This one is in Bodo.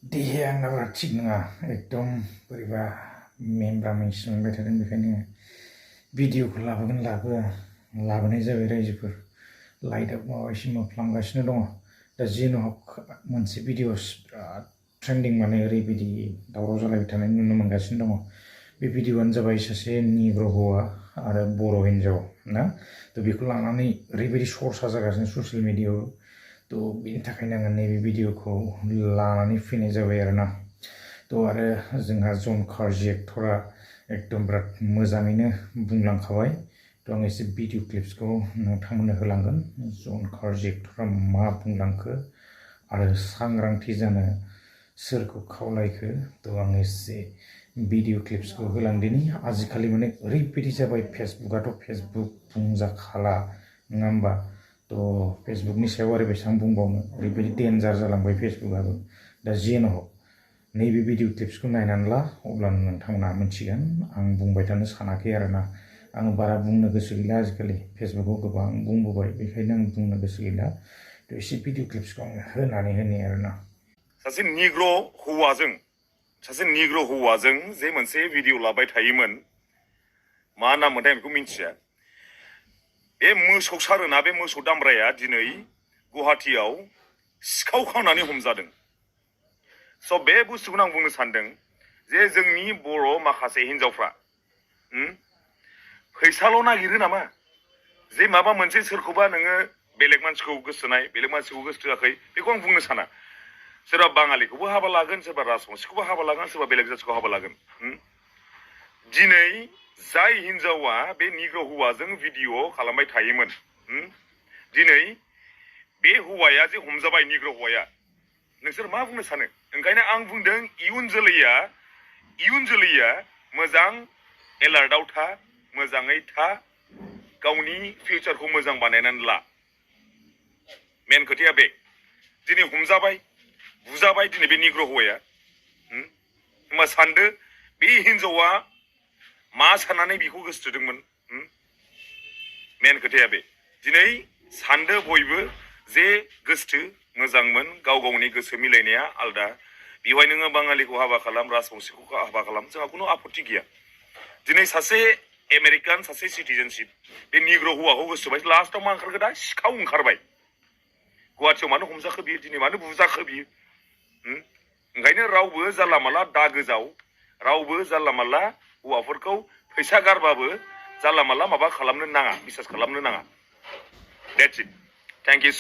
देहाया आंना बारा थिग नङा एकदम बोरैबा मेंब्रा मेंसि मोनबाय थादों बेखायनो भिडिअखौ लाबोनाय जाबाय रायजोफोर लाइट आप माबासे मोफ्लामगासिनो दङ दा जियानो हक मोनसे भिडिअस बिराद ट्रेन्डिं माने ओरैबायदि दावराव जालायबाय थानाय नुनो मोनगासिनो दङ बे भिडिअआनो जाबाय सासे निग्र हौवा आरो बर' हिन्जाव ना थ' बेखौ लानानै ओरैबायदि सर्सा जागासिनो ससियेल मिडियाआव थ' बेनि थाखायनो आङो नैबे भिडिअखौ लानानै फैनाय जाबाय आरोना थ' आरो जोंहा जन कार्जि एक्टरा एकदम बिराद मोजाङैनो बुंलांखाबाय थ' आं एसे भिडिअ क्लिप्सखौ नोंथांमोननो होलांगोन जन कार्जि एक्टरा मा बुंलांखो आरो सांग्रांथि जानो सोरखौ खावलायखो थ' आं एसे भिडिअ क्लिप्सखौ होलांदिनि आजिखालि माने ओरैबायदि जाबाय फेसबुकआथ' फेसबुक बुंजाखाला नङा होमबा थ' फेसबुकनि सायाव आरो बेसेबां बुंबावनो ओरैबायदि डेन्जार जालांबाय फेसबुकआबो दा जियानो हक नैबे भिडिअ क्लिप्सखौ नायनानै ला अब्लानो नोंथांमोना मिथिगोन आं बुंबाय थानो सानाखै आरोना आं बारा बुंनो गोसो गैला आजिखालि फेसबुकआव गोबां बुंबोबाय बेखायनो आं बुंनो गोसो गैला थ' एसे भिडिअ क्लिप्सखौ आं होनानै होनि आरोना सासे निग्र हौवाजों जे मोनसे भिडिअ लाबाय थायोमोन मा नाम मोनथाय बेखौ मिन्थिया बे मोसौ सारोना बे मोसौ दामब्राया दिनै गुवाहाटीआव सिखाव खावनानै हमजादों स' बे बुस्थुखौनो आं बुंनो सानदों जे जोंनि बर' माखासे हिन्जावफ्रा फैसाल' नागिरो नामा जे माबा मोनसे सोरखौबा नोङो बेलेग मानसिखौ गोसोनाय बेलेग मानसिखौ गोसोआखै बेखौ आं बुंनो साना सोरबा बाङालिखौबो हाबा लागोन सोरबा राजबंशीखौबो हाबा लागोन सोरबा बेलेग जाथिखौ हाबा लागोन दिनै जाय हिन्जावा बे निग्र हौवाजों भिडिअ खालामबाय थायोमोन दिनै बे हौवाया जे हमजाबाय निग्र हौवाया नोंसोर मा बुंनो सानो ओंखायनो आं बुंदों इयुन जोलैया मोजां एलार्टआव था मोजाङै था गावनि फिउचारखौ मोजां बानायनानै ला मेन खोथाया बे दिनै हमजाबाय बुजाबाय दिनै बे निग्र हौवाया होमबा सानदो बे हिन्जावा मा साननानै बेखौ गोसोथोदोंमोन मेन खोथाया बे दिनै सानदो बयबो जे गोसथो मोजांमोन गाव गावनि गोसो मिलायनाया आलदा बेवहाय नोङो बाङालिखौ हाबा खालाम राजबंशीखौ हाबा खालाम जोंहा खुनु आपत्ति गैया दिनै सासे आमेरिकान सासे सिटिजेनशिप बे निग्र हौवाखौ गोसोबाय लास्टआव मा ओंखारखो दा सिखाव ओंखारबाय गुवाहाटीआव मानो हमजाखो बियो दिनै मानो बुजाखो बियो ओंखायनो रावबो जानला माला दा गोजाव रावबो जानला माला हौवाफोरखौ फैसा गारबाबो जानला माला माबा खालामनो नाङा बिसास खालामनो नाङा That's it. Thank you so